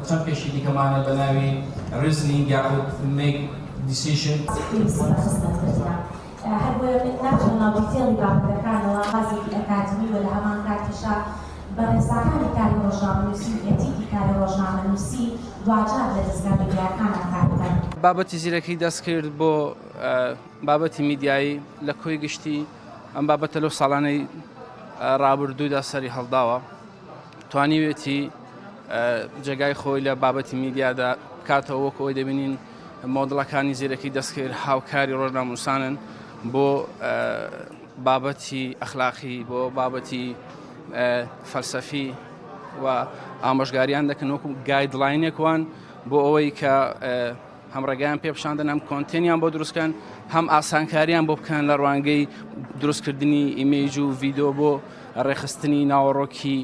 چەمکێکی دیکەمانە بە ناوی Reasoning یاخود Make Decision. پێویستی بە خزمەتکردنە. هەر بۆیە من ناچمە ناو detail ی بابەتەکانەوە، بازێکی ئەکادیمی و لە هەمان کاتیشا بە ڕێساکانی کاری ڕۆژنامەنووسی و ئێتیکی کاری ڕۆژنامەنووسی دواجار لە دەزگا میدیاکانا کار بکەن. بابەتی زیرەکی دەستکرد بۆ بابەتی میدیایی لە کۆی گشتی ئەم بابەتە لەو ساڵانەی ڕابردوودا سەری هەڵداوە. توانیوێتی جێگای خۆی لە بابەتی میدیادا بکاتەوە وەک ئەوەی دەبینین مۆدڵەکانی زیرەکی دەستکرد هاوکاری ڕۆژنامەنووسانن بۆ بابەتی ئەخلاقی بۆ بابەتی فەلسەفی و ئامۆژگاریان دەکەن وەکو guideline ێک وان بۆ ئەوەی کە هەم ڕێگایان پێ پیشاندن هەم content یان بۆ دروستکەن هەم ئاسانکاریان بۆ بکەن لە ڕوانگەی دروستکردنی image و ڤیدۆ بۆ ڕێکخستنی ناوەڕۆکی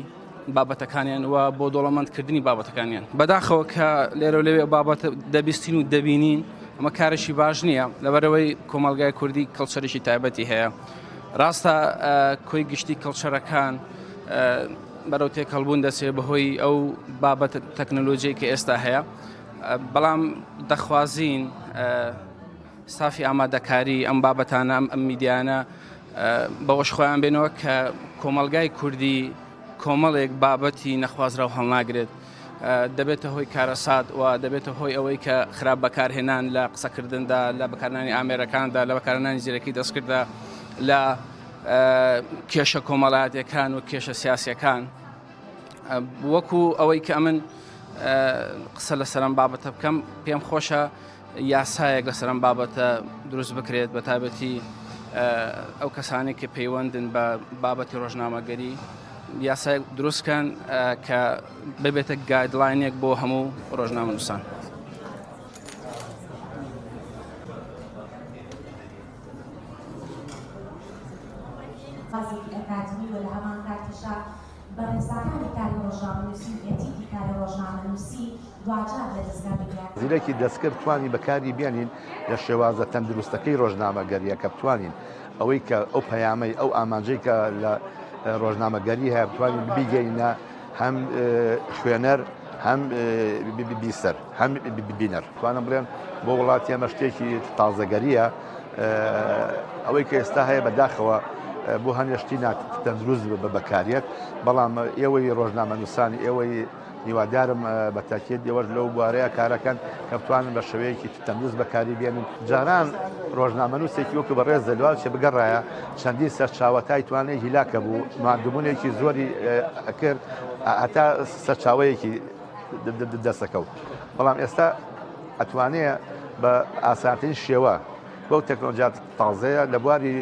بابەتەکانیان و بۆ دەوڵەمەندکردنی بابەتەکانیان بەداخەوە کە لێرە و لەوێ بابەت دەبیستین و دەبینین ئەمە کارێکی باش نییە لەبەرەوەی کۆمەڵگای کوردی culture ێکی تایبەتی هەیە ڕاستە کۆی گشتی culture ەکان بەرەو تێکەڵبوون دەچێت بەهۆی ئەو بابەتە تەکنەلۆژیای کە ئێستا هەیە بەڵام دەخوازین ستافی ئامادەکاری ئەم بابەتانە ئەم میدیانە بەوەش خۆیان بێنەوە کە کۆمەلگای کوردی کۆمەڵێک بابەتی نەخوازراو هەڵناگرێت دەبێتە هۆی کارەسات و دەبێتە هۆی ئەوەی کە خراپ بەکارهێنان لە قسەکردندا لە بەکارنانی ئامێرەکاندا لە بەکارنانی زیرەکی دەستکردا لە کێشە کۆمەڵایەتەکان و کێشە سیاسەکان وەکو ئەوەی کە ئەمن قسە لەسەر ئەم بابەتە بکەم پێم خۆشە یاسایەک لەسەر ئەم بابەتە دروست بکرێت بە تایبەتی ئەو کەسانی کە پەیوەندن بە بابەتی ڕۆژنامەگەری یاسایەک دروستکەن کە ببێتە guideline ێک بۆ هەموو ڕۆژنامەنووسان. بازێکی ئەکادیمی و لە هەمان کاتیشا بە ڕێساکانی کاری ڕۆژنامەنووسی و ئێتیکی کاری ڕۆژنامەنووسی دواجار لە دەزگا میدیاکان. زیرەکی دەستکرد توانی بەکاری بێنین لە شێوازە تەندروستەکەی ڕۆژنامەگەریە کە بتوانین ئەوەی کە ئەو پەیامەی ئەو ئامانجەی کە لە ڕۆژنامەگەری هەیە بتوانین بیگەینە هەم خوێنەر هەم بیسەر هەم بینەر توانم بڵێم بۆ وڵاتی ئەمە شتێکی تازەگەریە ئەوەی کە ئێستا هەیە بەداخەوە بۆ هەنێ شتی ناتەندروست بە بەکاریەت بەڵام ئێوەی ڕۆژنامەنووسانی ئێوەی هیوادارم بە تاکیت ئێوەش لەو بوارەیە کارەکەن کە بتوانن بە شێوەیەکی تەندروست بەکاری بێنن جاران ڕۆژنامەنووسێکی وەکو بەڕێز دەلوال چێ بگەڕایە چەندین سەرچاوە تای توانێت هیلاکە بوو ماندووبوونێکی زۆری ئەکرد هەتا سەرچاوەیەکی دەسەکەوت بەڵام ئێستا ئەتوانێ بە ئاسانترین شێوە بەو تەکنۆلۆژیا تازەیە لە بواری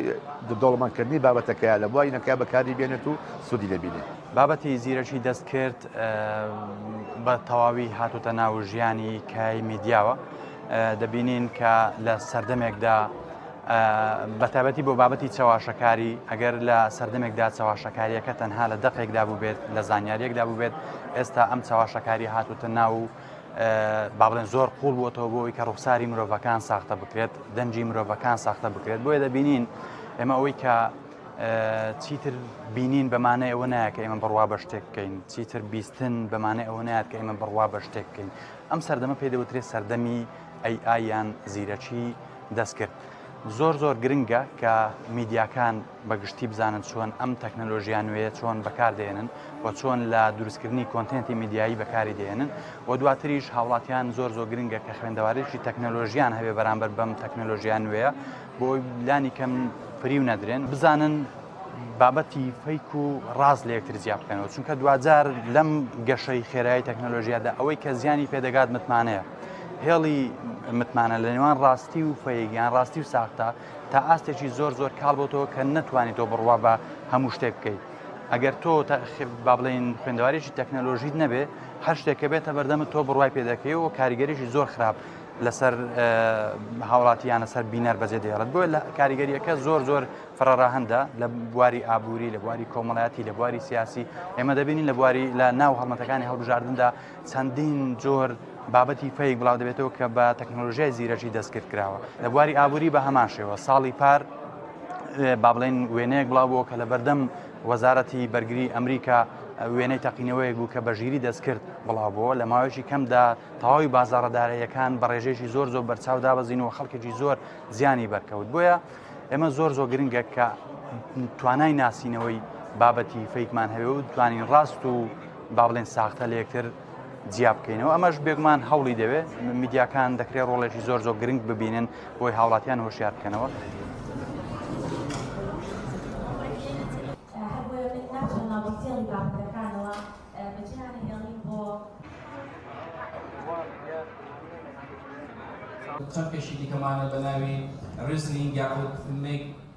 دەوڵەمەندکردنی بابەتەکەیە لە بواری نەکە بەکاری بێنێت و سوودی لێ بینێ. بابەتی زیرەکی دەستکرد بە تەواوی هاتوتە ناو ژیانی کای میدیاوە دەبینین کە لە سەردەمێکدا بەتابەتی بۆ بابەتی چەواشەکاری ئەگەر لە سەردەمێکدا چەواشەکاریەکە تەنها لە دەقێکدا بووبێت لە زانیاریەکدا بووبێت ئێستا ئەم چەواشەکاری هاتوتە ناو با بڵێن زۆر قوڵ بووەتەوە بۆ ئەوی کە ڕوخساری مرۆڤەکان ساختە بکرێت دەنگی مرۆڤەکان ساختە بکرێت بۆیە دەبینین ئێمە ئەوەی کە چیتر بینین بەمانە ئەوە نایە کە ئێمە بڕوا بە شتێک بکەین چیتر بیستن بەمانە ئەوە نایات کە ئێمە بڕوا بە شتێک بکەین ئەم سەردەمە پێی دەوترێت سەردەمی AI یان زیرەکی دەستکرد. زۆر زۆر گرنگە کە میدیاکان بە گشتی بزانن چۆن ئەم تەکنەلۆژیا نوێیە چۆن بەکاردێنن و چۆن لە دروستکردنی content ی میدیایی بەکاری دێنن و دواتریش هاوڵاتیان زۆر زۆر گرنگە کە خوێندەوارێکی تەکنەلۆژیان هەبێ بەرامبەر بەم تەکنەلۆژیا نوێیە بۆ لانی کەم فریو نەدرێن بزانن بابەتی fake و ڕاست لە یەکتر جیا بکەنەوە چونکە دواجار لەم گەشەی خێرایی تەکنەلۆژیادا ئەوەی کە زیانی پێدەگات متمانەیە هێڵی متمانە لە نێوان ڕاستی و fake یان ڕاستی و ساختە تا ئاستێکی زۆر زۆر کاڵ بۆتەوە کە نەتوانیت تۆ بڕوا بە هەموو شتێک بکەیت ئەگەر تۆ با بڵێین خوێندەوارێکی تەکنەلۆژیت نەبێ هەر شتێک کە بێتە بەردەمت تۆ بڕوای پێ دەکەی و کاریگەریی زۆر خراپ لەسەر هاوڵاتیان لەسەر بینەر بەجێ دێڵێت بۆیە لە کاریگەریەکە زۆر زۆر فرەڕەهەندە لە بواری ئابووری لە بواری کۆمەڵایەتی لە بواری سیاسی ئێمە دەبینین لە بواری لە ناو هەڵمەتەکانی هەڵبژاردندا چەندین جۆر بابەتی fake بڵاو دەبێتەوە کە بە تەکنۆلۆژیای زیرەکی دەستکرد کراوە لە بواری ئابووری بە هەمان شێوە ساڵی پار با بڵێن وێنەیەک بڵاو بووە کە لە بەردەم وەزارەتی بەرگری ئەمریکا. وێنەی تەقینەوەیەک بوو کە بە ژیری دەستکرد بڵاو بووە لە ماوەیەکی کەمدا تەواوی بازاڕە داراییەکان بە ڕێژەیەکی زۆر زۆر بەرچاو دابەزین و خەڵکێکی زۆر زیانی بەرکەوت بۆیە ئێمە زۆر زۆر گرنگە کە توانای ناسینەوەی بابەتی fake مان هەوێ و توانین ڕاست و با بڵێن ساختە لە یەکتر جیا بکەینەوە ئەمەش بێگومان هەوڵی دەوێت میدیاکان دەکرێت ڕۆڵێکی زۆر زۆر گرنگ ببینن بۆی هاوڵاتیان هۆشیار بکەنەوە. هەر بۆیە من ناچمە ناو detail ی بابەتەکانەوە بەجێیان ئەهێڵین بۆ. چەمکێکی دیکەمانە بە ناوی reasoning یاخود make.